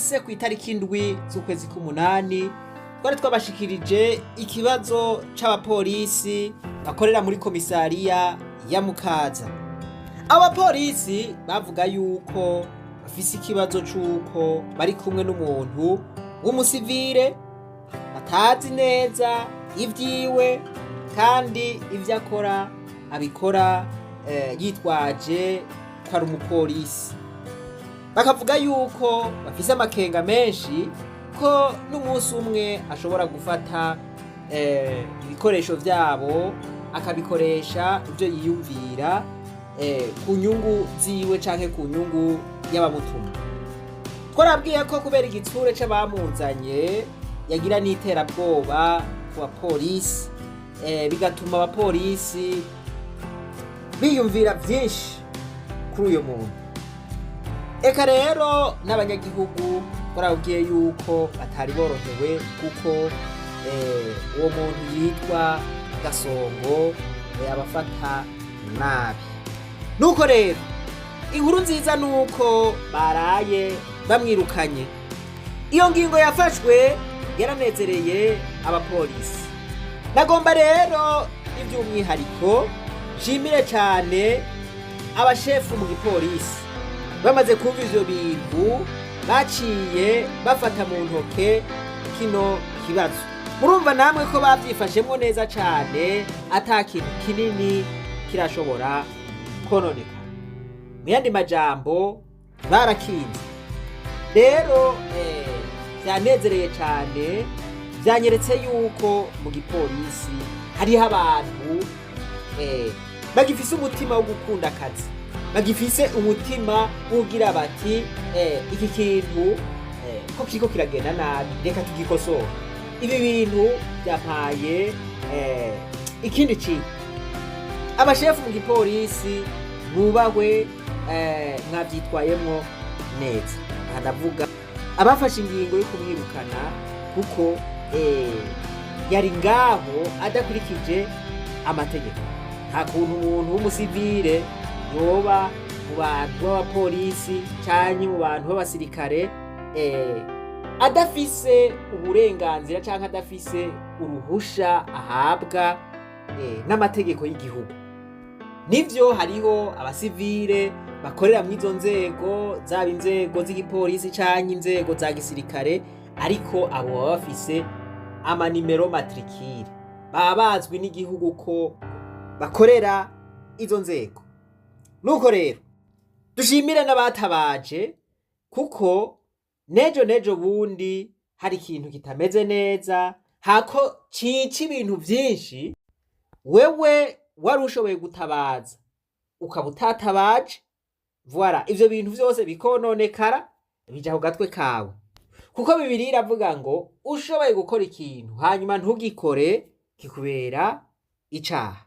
Kahise ku itariki 7 z'ukwezi k'umunani twari twabashikirije ikibazo c'abapolisi bakorera muri komisariya ya Mukaza. Abapolisi bavuga yuko bafise ikibazo c'uko bari kumwe n'umuntu w'umusivire batazi neza ivyiwe, kandi ivyo akora abikora yitwaje ko ari umupolisi. Bakavuga yuko bafise amakenga menshi ko n'umunsi umwe ashobora gufata ibikoresho vyabo akabikoresha ivyo yiyumvira ku nyungu ziwe canke ku nyungu y'abamutuma. Twarabwiye ko kubera igitsure c'abamuzanye yagira n'iterabwoba ku bapolisi, bigatuma abapolisi biyumvira vyinshi kuri uyo muntu. Eka rero n'abanyagihugu twarabwiye yuko batari borohewe kuko uwo muntu yitwa Gasongo abafata nabi. Nuko rero inkuru nziza nuko baraye bamwirukanye. Iyo ngingo yafashwe yaranezereye abapolisi. Nagomba rero iby'umwihariko nshimire cyane abashefu mu gipolisi bamaze kumva ivyo bintu baciye bafata mu ntoke kino kibazo. Murumva namwe ko bavyifashemwo neza cane, ata kintu kinini kirashobora kononeka. Mu yandi majambo, barakinze. Rero vyanezereye cane, vyanyeretse yuko mu gipolisi hariho abantu bagifise umutima wo gukunda akazi, bagifise umutima ugira bati iki kintu ko kiriko kiragenda nabi, reka tugikosora. Ibi bintu byampaye ikindi kintu. Abashefu mu gipolisi mwubahwe, mwavyitwayemwo neza. Aha ndavuga abafashe ingingo yo kumwirukana kuko yari ngaho adakurikije amategeko. Nta kuntu umuntu w'umusivile yoba mu bantu b'abapolisi canke mu bantu b'abasirikare adafise uburenganzira canke adafise uruhusha ahabwa n'amategeko y'igihugu. Nivyo, hariho abasivile bakorera mu izo nzego, zaba inzego z'igipolisi canke inzego za gisirikare, ariko abo baba bafise amanimero matricule, baba bazwi n'igihugu ko bakorera izo nzego. Nuko rero dushimire n'abatabaje, kuko nejo nejo bundi hari ikintu kitameze neza hako cica ibintu vyinshi, wewe wari ushoboye gutabaza ukaba utatabaje, voilà, ivyo bintu vyose bikononekara, bija ku gatwe kawe. Kuko Bibiliya iravuga ngo ushoboye gukora ikintu hanyuma ntugikore, kikubera icaha.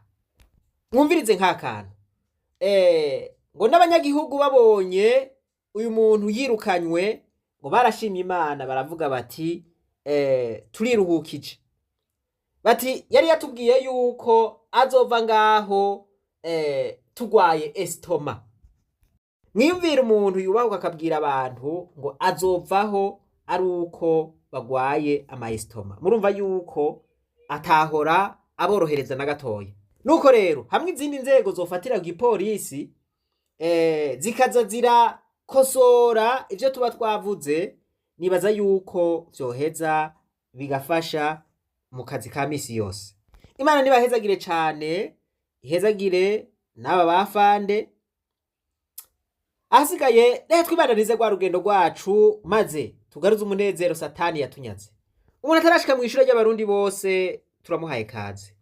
Mwumvirize nk'akantu ngo n'abanyagihugu babonye uyu muntu yirukanywe, ngo barashimye Imana, baravuga bati turiruhukije. Bati yari yatubwiye yuko azova ngaho tugwaye estomac. Mwiyumvira umuntu yubahuka akabwira abantu ngo azovaho ari uko bagwaye ama estomac. Murumva yuko atahora aborohereza na gatoya. Nuko rero hamwe izindi nzego zofatira ku gipolisi zikaza zirakosora ivyo tuba twavuze, nibaza yuko vyoheza bigafasha mu kazi ka misi yose. Imana nibahezagire cane, ihezagire n'aba bafande. Ahasigaye reka twibandanize rwa rugendo rwacu, maze tugaruze umunezero Satani yatunyaze. Umuntu atarashika mw'ishure ry'Abarundi bose, turamuhaye kaze.